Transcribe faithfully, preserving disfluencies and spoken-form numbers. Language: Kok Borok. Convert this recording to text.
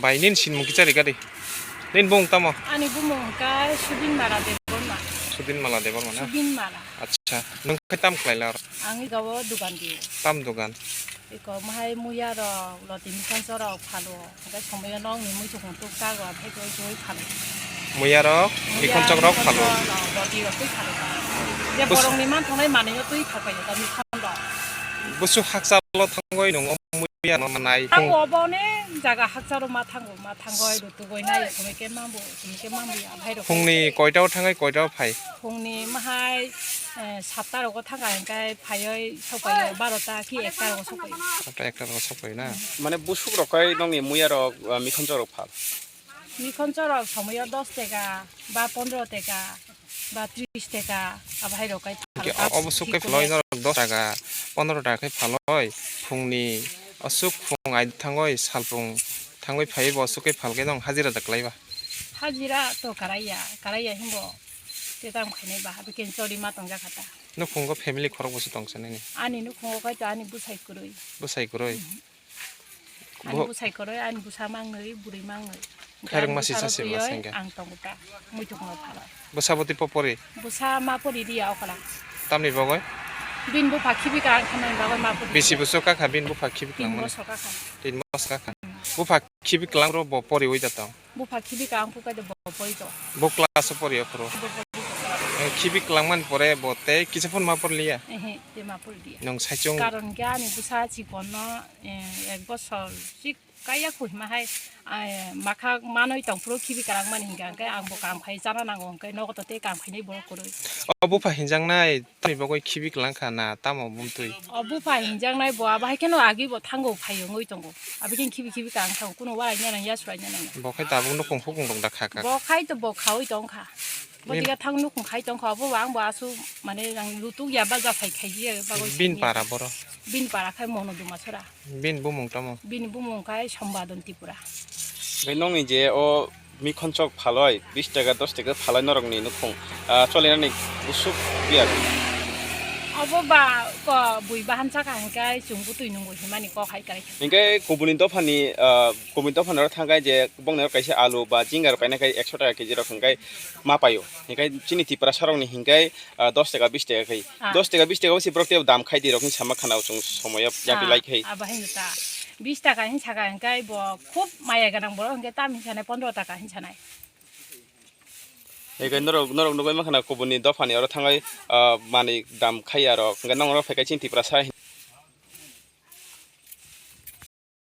Bai, nini sinimung kichari gadi. Nini bung tamo? Ani bumung hwnkha Subin Mala Debbarma. Subin Mala Debbarma na? Subin Mala. Acha, nwng khe tam khlaila oro? Ang ega o dugan dio. Tam dugan? Eko mahai muya rok, loti mikhonchor rok phalo. Hwnkhe somoyo nokni muichukmung tuk tak rok phai twi twi phalo. Muya rok, mikhonchok rok phalo. Loti rok twi phalo. Je borokni manthangnai manwino twi phalpaio da mikhon rok. Busu hakchalo thangwi nwng o muya no manai. Ang obo ne jaga hakchalo ma thango, ma thango, ai rutugoi nai, tumi ke mambo, tumi ke mambo ya, bhai rok. Phungni koita o thangai, koita o phai? Phungni mahai, eh, satta rogo thanga hingkai phaioi sopaio, barota ki ekta rogo sopaio. Satta ekta rogo sopaio na? Mane busuk rok kai nongni muya rok, ah, mikhonchok rok phal? Mikhonchok rok somoyo dos teka ba pondro teka ba tris teka, abo hai rok kai phal. Hingke o-, obo suk kai phaloi norok dos taka, pondro taka kai phaloi, phungni aswk phung ai thangoi, salphung thangoi phaiwi bo aswk kai phalke nong hajira da kwlaiba? Hajira to karaiya, karaiya himbo te tam khainai ba, abo khe choli ma tongjak kha ta. Nukhungo family khorok boso tongsa nini? Ani nukhungo kai to ani bwsai kwrwi. Bwsai kwrwi? Mhm. Ani bo- bwsai kwrwi, ani bwsa mangnwi, bwrwi mangnwi. Khairok ani masi bwsa sasi rok bwla twiwi sengkhe. Ang tongo ta, muitukno phala. Bwsa bwtwi po pori? Bwsa ma pori riya okla. Tamni bagwi? Bini bupha khibi kwrang kha nang bagwi ma pori. Bisi bwswk kakha bini bupha khibi kwrang mani? Tin bosor kakha. Tin bosor kakha. Bupha khibi kwrang ro bo poriwi da tong? Bupha khibi kwrang kha khe bo pori to. Bo class o pori o phuru? Bo pori to. Eh, khibi kwrang mani pore bo tei kisa phun ma porliya? Ehe, te ma porliya. Nwng saichung? Karon khe ani bwsa chikonno, eh, ek bosor chik kaya kuhima hai, eh, makha manwi tongphuru khibi kwrang mani hinkha, hwnkhe ang bo kam khai chana nango, hwnkhe nogo to tei kam khainai borok kwrwi. O bupha hinjaknai tamni bagwi khibi kwrang kha na tamo bumtwi? O bupha hinjaknai bo abo hai kheno agi bo thango phai wngwi tongo, abo khe khibi khibi kwrang thango, kuno warai nang ya surai nang. Bo khai tabuk nukhung hukung rok da kha kha. Bo khai to bo khaui tong kha. Bo Bin- diga thang nukhung khai tong kha, bo ang bo asu mane ang lutuk ya ba ja phai khai ya bagwi. Bin sani ya. Para boro? Bin para khai Mono Dumasora. Bini bumung tamo? Bini bumung khai Sombadon Tripura. Bai nongni je o mikhonchok phaloi, bis taka, dos taka phaloi norokni nukhung, ah, cholinani usuk biya. Obo ba ko bui bahan saka hingkai chwng bwtwi nungwi himani kok hai kai. Hingkai kubuni dophani, ah, kubuni dophani oro thangkai je bongni oro kaisa alu ba jingar paina khai ekso taka keji rok hingkai ma paio. Hingkai chini Tiprasa rokni hingkai ah, dos taka, bis taka khai. Ah. Dos taka, bis taka o se borok tei dam khai di rok hin sama khana o chwng somoyo yapri lai khai. Ah, abo hin ta. Bis taka hin saka hingkai bo khub maya ganang borok hingke tam hin sanai pondro taka hin sanai. Hingke norok, norok nugui ma khana kubuni dophani oro thangai, ah, mani dam khai ya rok. Hingke nong oro phai khai chini Tiprasa hin.